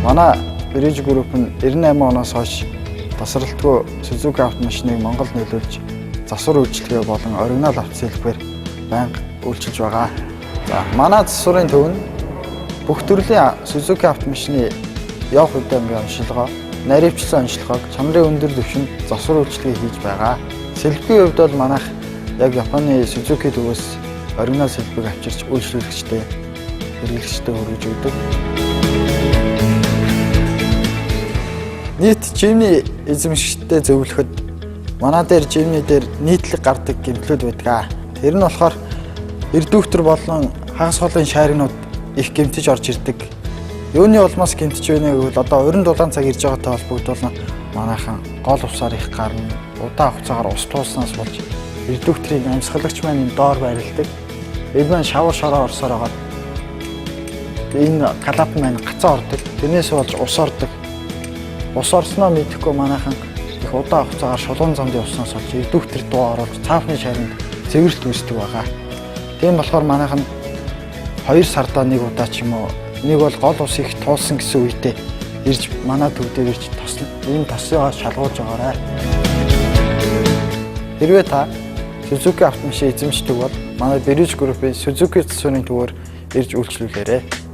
Манай Bridge Group нь 98 оноос хойш тасралтгүй Suzuki автомашиныг Монголд нөлөөлж засвар үйлчилгээ болон оригинал автосэлбэр байнга үйлчилж байгаа. За, манай засварын төв нь бүх төрлийн Suzuki автомашины явах үдэ оншилгоо, наривчлсан оншилгоог чанарын өндөр түвшинд засвар үйлчилгээ хийж байгаа. Сэлбэгийн хувьд бол манайх яг Японы Suzuki төвөөс оригинал сэлбэг авчирч үйлчлүүлэгчтэй, хэрэглэгчтэй хүргэж өгдөг. Нийт Jimny эзэмшигчтэй зөвлөхөд манай дээр Jimny дээр нийтлэг гардаг гэмтлүүд байдаг. Тэр нь болохоор эрдүүхтэр болон хагас холын шааргнууд их гэмтэж орж ирдэг. Юуны улмаас гэмтэж байна гэвэл одоо уран дулаан цаг ирж байгаатай холбогдуулан манайхан гол усаар их гарна. Удаан хугацаагаар ус тууснаас болж эрдүүхтрийн амьсгалагч маань энэ доор байрладаг. Энэ маань шавар шороо орсоор байгаа. Энэ клапан маань гацаа ордог. Тэрнээс болж ус ордог. Ус орсноо мэдэхгүй манайхан их удаан хугацаагаар шулуун замд явснаас болж эрдүүхтэр дуу оруулж цаафны шаринд цэвэрлэлт үүсдэг байгаа. Тийм болохоор манайхан 2 сардаа нэг удаа ч юм уу нэг бол гол ус их туулсан гэсэн үедээ ирж манай төв дээр ирж тосно. Энэ тосыг шалгуулж байгаарай. Хэрвээ та Suzuki автомашин эзэмшдэг бол манай Bridge Group-ийн Suzuki засварын төвөөр ирж үйлчлүүлээрэй.